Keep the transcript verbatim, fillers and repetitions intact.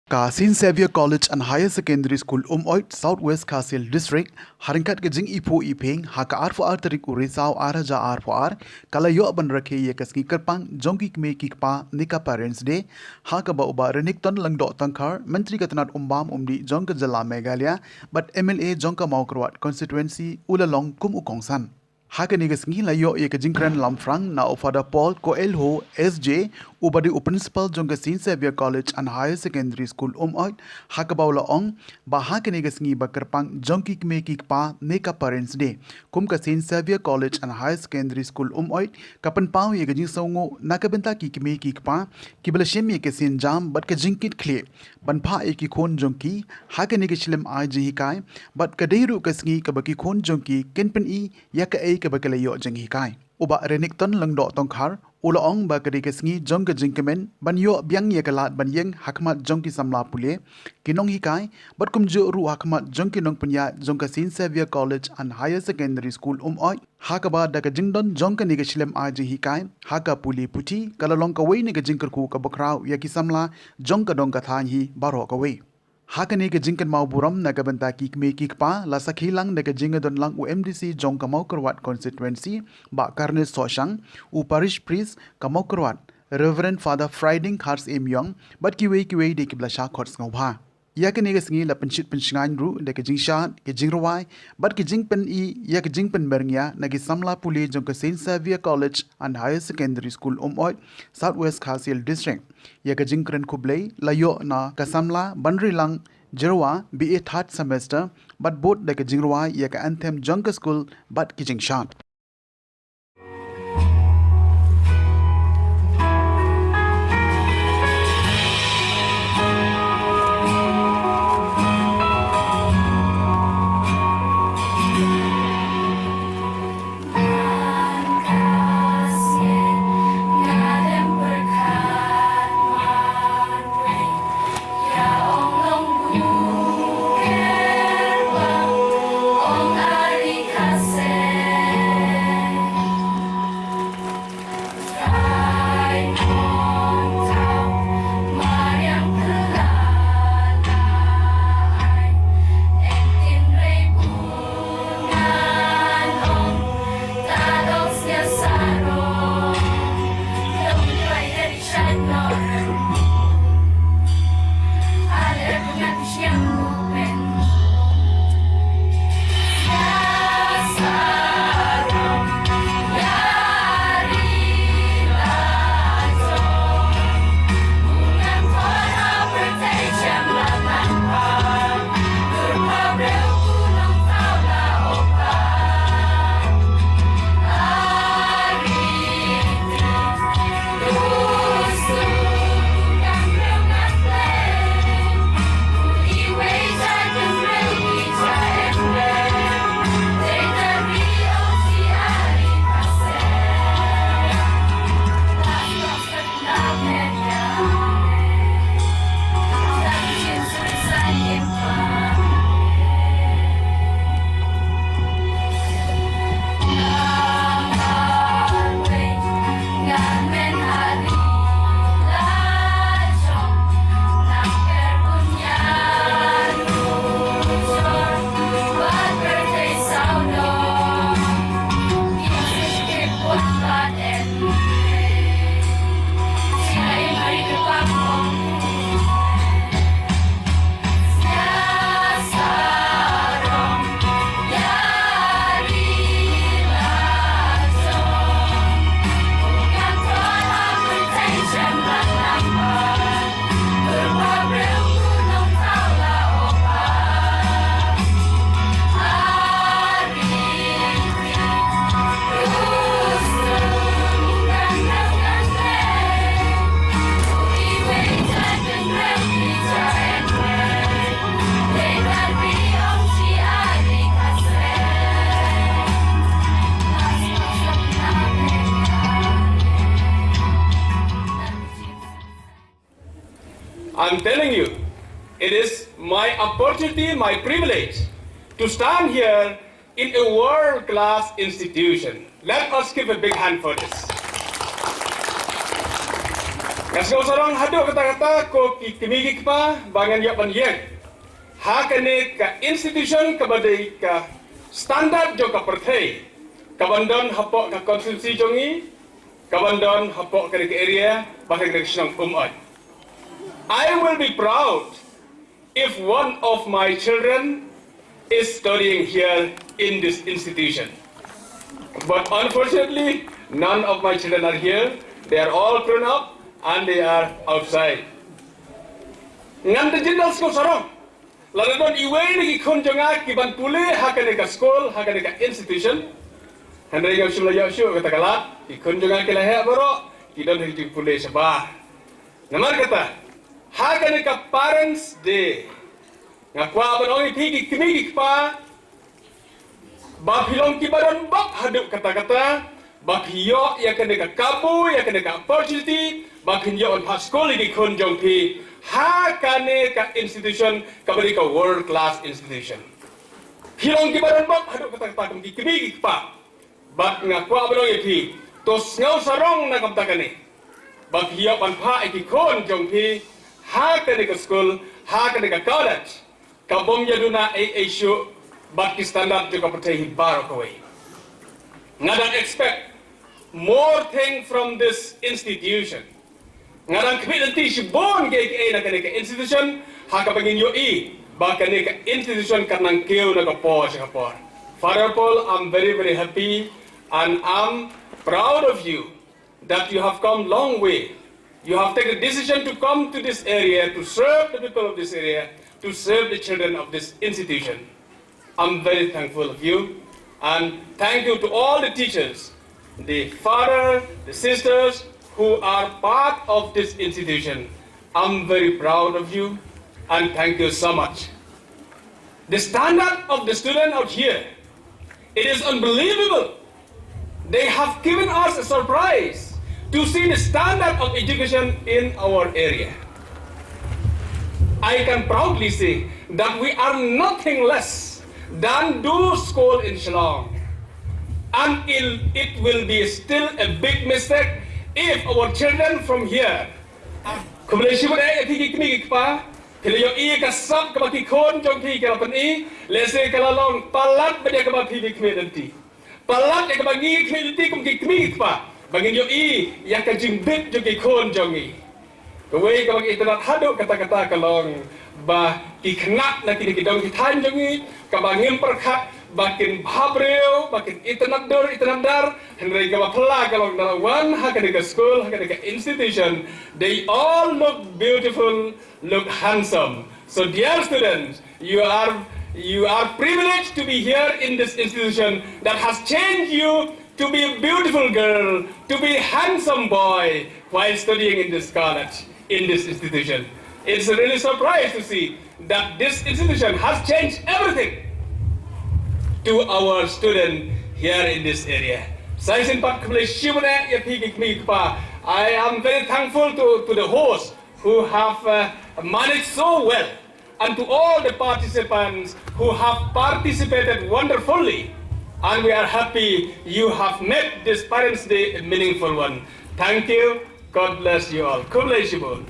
Ka Saint Xavier College and Higher Secondary School Umoid, South West Khasi Hills District, ha ryngkat ka jingiphuh iphieng ha ka arphew ar tarik u Risaw ar hajar arphew ar, ka la ïoh ban rakhe ïa ka sngi kyrpang jong ki kmie ki kpa ne ka Parents' Day, ha kaba u Bah Renikton Lyngdoh Tongkhar, Myntri ka tnad umbam umdih jong ka jylla Meghalaya bad M L A jong ka Mawkyrwat Constituency u la long kum u kongsan. Ha kane ka sngi la ïoh ïa ka jingkren lamfrang na u Father Paul Coelho S J, uba dei u Principal jong ka Saint Xavier College and Higher Secondary School Umoid, ha kaba u la ong ba ha kane ka sngi ba kyrpang jong ki kmie ki kpa ne ka Parents' Day, kum ka Saint Xavier College and Higher Secondary School Umoid ka pynpaw ïa ka jingsngewnguh na ka bynta ki kmie ki kpa kiba la shim ïa ka sienjam bad ka jingkitkhlieh ban phah ïa ki khun jong ki ha kane ka shlem ai jinghikai, bad ka dei ruh ka sngi kaba ki khun jong ki kin pyni ïa kaei kaba ki la ïoh jinghikai. U Bah Renikton Lyngdoh Tongkhar u la ong ba ka dei ka sngi jong ka jingkmen ban ïoh biang ïa ka lad ban ïeng ha khmat jong ki samla pule, ki nonghikai bad kumjuh ruh ha khmat jong ki nongpynïaid jong ka Saint Xavier College and Higher Secondary School Umoid, ha kaba da ka jingdon jong kane ka shlem ai jinghikai ha ka pule puthi ka la long kawei na ka jingkyrkhu kaba khraw ïa ki samla jong ka dong ka thaiñ hi baroh kawei. Ha kane ka jingkynmaw burom na ka bynta ki kmie ki kpa la sakhi lang da ka jingdon lang u M D C jong ka Mawkyrwat Constituency, Bah Carnes Sohshang, u Parish Priest ka Mawkyrwat, Reverend Father Friding Kharsyiemïong, bad kiwei kiwei de kiba la shah khot sngewbha. Ïa kane ka sngi la pynshit pynshngaiñ ruh da ka jingshad, ka jingrwai bad ka jingpyni ïa ka jingpynberngia na ki samla pule jong ka Saint Xavier College and Higher Secondary School Umoid, South West Khasi Hills District. Ïa ka jingkren khublei la ïoh na ka samla Banrilang Jyrwa, B A third semester, bad bud da ka jingrwai ïa ka anthem jong ka skul bad ki jingshad. I'm telling you, it is my opportunity, my privilege to stand here in a world-class institution. Let us give a big hand for this. Sngewsarong haduh katta katta ko ki kmie ki kpa ba ngan ïoh ban ïeng ha kane ka institution kaba dei ka standard jong ka pyrthei, kaban don hapoh ka constituency jong ngi, kaban don hapoh kane ka area, ba kane ka shnong Umoj. I will be proud if one of my children is studying here in this institution. But unfortunately, none of my children are here. They are all grown up and they are outside. Ngan da jin da sngewsarong lada don iwei na ki khun jong nga ki ban pule ha kane ka skul, ha kane ka institution. Hynrei ngam shym la ïoh shuh kata ka lad, ki khun jong nga ki la heh baroh, ki don ha ki jingpule shabar. Namar kata, ha kane ka Parents' Day, nga kwah ban ong ïa phi ki kmie ki kpa, ba phi long kiba don bok haduh katta katta, ba phi ïoh ïa kane ka kabu, ïa kane ka opportunity, ba phin ïoh ban phah skul ïa ki khun jong phi ha kane ka institution kaba dei ka world class institution. Phi long kiba don bok haduh katta katta kum ki kmie ki kpa. Bad nga kwah ban ong ïa phi, to sngewsarong na ka bynta kane, ba phi ïoh ban phah ïa ki khun jong phi ha kane ka skul, ha kane ka college, ka bym ïaduna ei ei shuh bad ki standard jong ka pyrthei hi baroh kawei. Nga dang expect more thing from this institution. Nga dang khmih lynti shibun kiei kiei na kane ka institution, ha kaba ngin ïohi ba kane ka institution kan nang kiew na ka por sha ka por. Father Paul, I'm very, very happy and I'm proud of you that you have come long way. You have taken a decision to come to this area to serve the people of this area, to serve the children of this institution. I'm very thankful of you. And thank you to all the teachers, the father, the sisters who are part of this institution. I'm very proud of you and thank you so much. The standard of the student out here, it is unbelievable. They have given us a surprise to see the standard of education in our area. I can proudly say that we are nothing less than Doo School in Shillong. And it, it will be still a big mistake if our children from here. Khublei shibun eh ïa phi ki kmie ki kpa, phi la ïohi ka sap kaba ki khun jong phi ki la pyni, lehse ka la long palat bad ïa kaba phi phi khmih lynti. Palat ïa kaba ngi khmih lynti kum ki kmie ki kpa, ba ngin ïohi ïa ka jingbit jong ki khun jong ngi. Kawei kaba ngi itynnad haduh katta katta ka long ba ki khynnah na kine ki dong ki thaiñ jong ngi, kaba ngim pyrkhat ba kin bhabriew, ba kin itynnad dur itynnad dar, hynrei kaba phylla ka long da la wan ha kane ka skul, ha kane ka institution, they all look beautiful, look handsome. So, dear students, you are, you are privileged to be here in this institution that has changed you to be a beautiful girl, to be a handsome boy while studying in this college, in this institution. It's a really surprise to see that this institution has changed everything to our student here in this area. Sa shisien pat khublei shibun eh ïa phi ki kmie ki kpa. I am very thankful to, to the host who have uh, managed so well, and to all the participants who have participated wonderfully. And we are happy you have made this Parents' Day a meaningful one. Thank you. God bless you all. Khublei shibun.